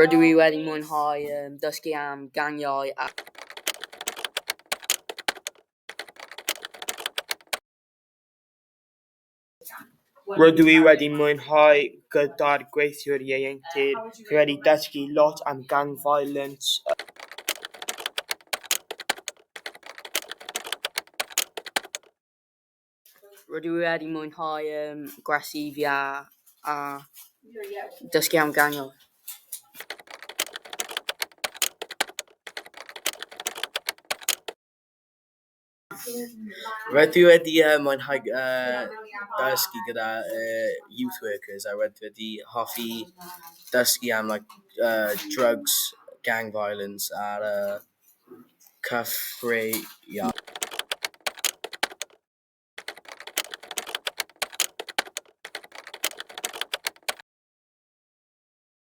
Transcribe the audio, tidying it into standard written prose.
Rydw i wedi mwynhau dysgu am gangiau a. Rydw i wedi mwynhau gyda'r gweithiwr ieuenctid. Fi wedi dysgu lot am gang violence. Rydw i wedi mwynhau gwersi fi a dysgu am gangiau. Rydw i wedi mwynhau dysgu gyda youth workers a rydw i wedi hoffi dysgu am like drugs, gang violence a'r cyffuriau.